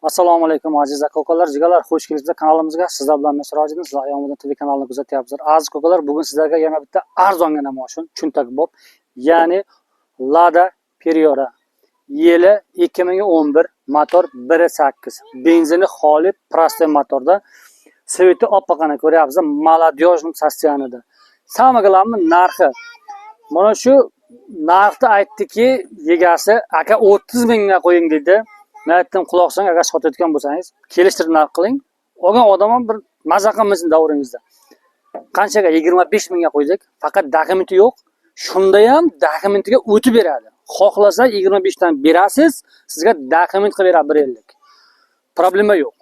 Assalomu alaykum aziz aka-ukalar, jigarlar, xush kelibsizlar kanalimizga. Sizlar bilan men Sirojiddin, sizlar Ayomiddin TV kanalini kuzatyapsizlar. Aziz ukalar, bugun sizlarga yana bitta arzongina mashina cho'ntak bob, ya'ni Lada Priora. Yili 2011, motor 1.8, benzini xoli, простой motorda. Цвет i oppoqani ko'ryapsizlar, молодежный состояние da. Самое главное narxi. Mana shu narxni aytdiki, egasi aka 30 mingga qo'ying dedi. Men aytdim, quloq soling, agar sotayotgan bo'lsangiz, kelishtirib narx qiling. Olgan odam ham bir maza qilmasin davringizda. Qanchaga? 25 mingga qo'ydik. Faqat dokumenti yo'q. Shunda ham dokumentiga o'tib beradi. Xohlasa 25 dan berasiz, sizga dokument qilib beradi 1 yillik. Problema yo'q.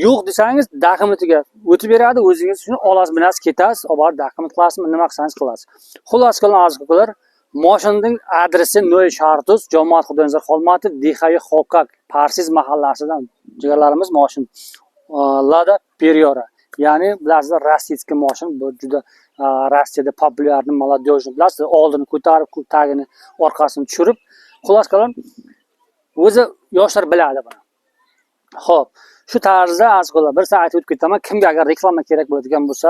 Yo'q desangiz dokumentiga o'tib beradi, o'zingiz shuni olasiz, minasiz, ketasiz, olib borib dokument qilasizmi, nima qilsangiz qilasiz. Xullas kalom aziz ukalar, moshinning adresi Noy Shartuz, Jamoat Xudonazar Xolmatov, Dehayi Xokak, Parsiz mahallasidan jigarlarimiz moshin Lada Priora. Ya'ni bilasizlar, российский moshin, bu juda Rossiyada популярный, молодежный, bilasizlar, oldini ko'tarib, tagini, orqasini tushirib, xullas kalom o'zi yoshlar biladi buni. Xo'p, shu tarzda aziz ukalar, bir soat aytib o'tib ketaman. Kimga agar reklama kerak bo'ladigan bo'lsa,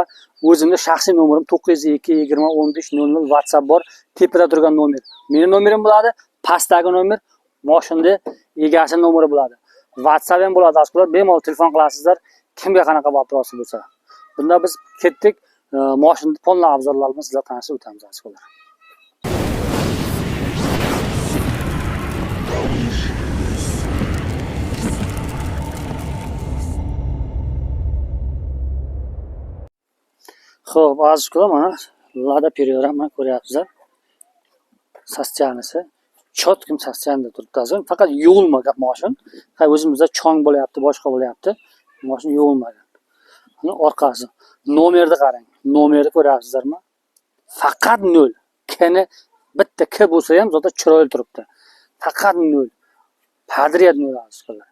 o'zimni shaxsiy nomerim 902 20 15 00 WhatsApp bor, tepada turgan nomer. Meni nomerim bo'ladi, pastdagi nomer moshinni egasi nomeri bo'ladi. WhatsApp ham bo'ladi aziz ukalar, bemalol telefon qilasizlar, kimga qanaqa вопрос i bo'lsa. Bunda biz ketdik, moshinni полный обзор larni sizlar tanishib o'tamiz aziz ukalar. Xo'p, aziz ukalar, mana Lada Priora mana ko'ryapsizlar. Состояние si чётким состояние da turibdi hozir. Faqat yuvilmagan moshin. Ha, o'zimizda chong bo'lyapti, boshqa bo'lyapti. Moshin yuvilmagan. Buni orqasi. Nomerni qarang. Nomerni ko'ryapsizlarmi? Faqat 0. Kni bitta K bo'lsa ham zoda chiroyli turibdi. Faqat 0. Подряд 0 aziz ukalar.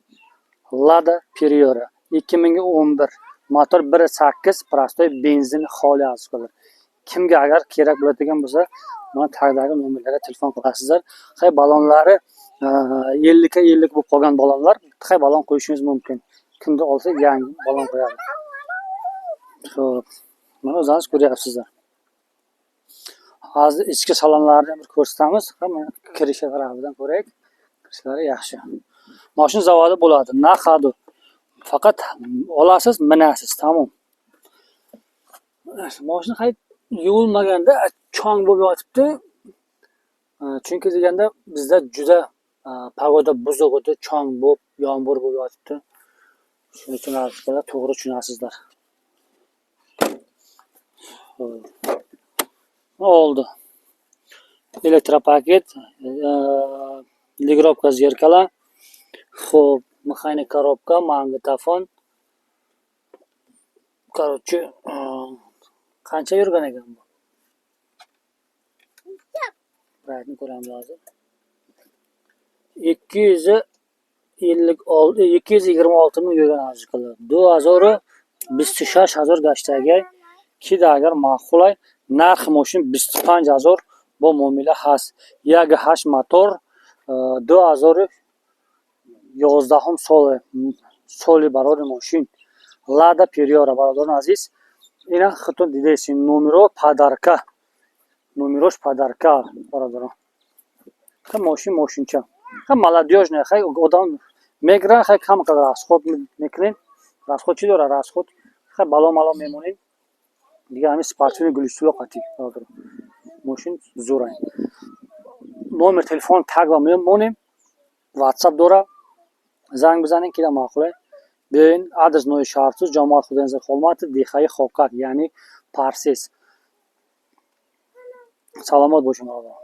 Lada Priora 2011, motor 1.8, простой benzin xoli aziz ukalar. Kimga agar kerak bo'ladigan bo'lsa, mana tagdagi nomerlarga telefon qilasizlar. Hay balonlari 50 ga 50 bo'lib qolgan balonlar, hay balon qo'yishingiz mumkin. Kimni olsa yangi balon qo'yadi. Xo'p, mana o'zingiz ko'ryapsizlar. Hozir ichki salonlarni bir ko'rsatamiz. Hamma kirishi tarafidan ko'raylik. Kirishlari yaxshi. Mashina zavodi bo'ladi. На ходу. Faqat olasiz, minasiz, tamom. Mashina hay yuvilmaganda chong bo'lib yotibdi. Chunki deganda bizda juda погода buzuq edi, chong bo'lib, yomg'ir bo'lib yotibdi. Shuning uchun azizlar to'g'ri tushunasizlar. Oldi. Электропакет, регулировка зеркала, xo'p, механик коробка, magnitofon. Короче, qancha yurgan ekan bu? Raytni ko'ramiz hozir. 256, 226 ming yurgan aziz ukalar. 2026 ҳазор гаштагай. Ки агар маъқулай, нархи мошин 25 ҳазор бо муомила ҳаст. 1.8 мотор, 2011 соли, соли барори мошин. Лада Приора, бародарони азиз. Ина худтон дидаед, номеро подарка. Номерош подарка, бародарон. Ха мошин мошинча. Ха молодежный, хай одам мегира, хай кам қадар расход мекунем. Расход чӣ дорад? Расход хай бало мало мемонем. Дига ҳамин спортивный гулистуло қатӣ, бародарон. Мошин зӯрай. Номер телефон тагва мемонем. WhatsApp дора. Занг бизанед, ки маъқулай. Биёен, адрес Нои Шаҳртуз, Ҷамоат Худоназар Холматов, деҳаи Хокак, яъне Парсес. Саломат бошед, бародарон.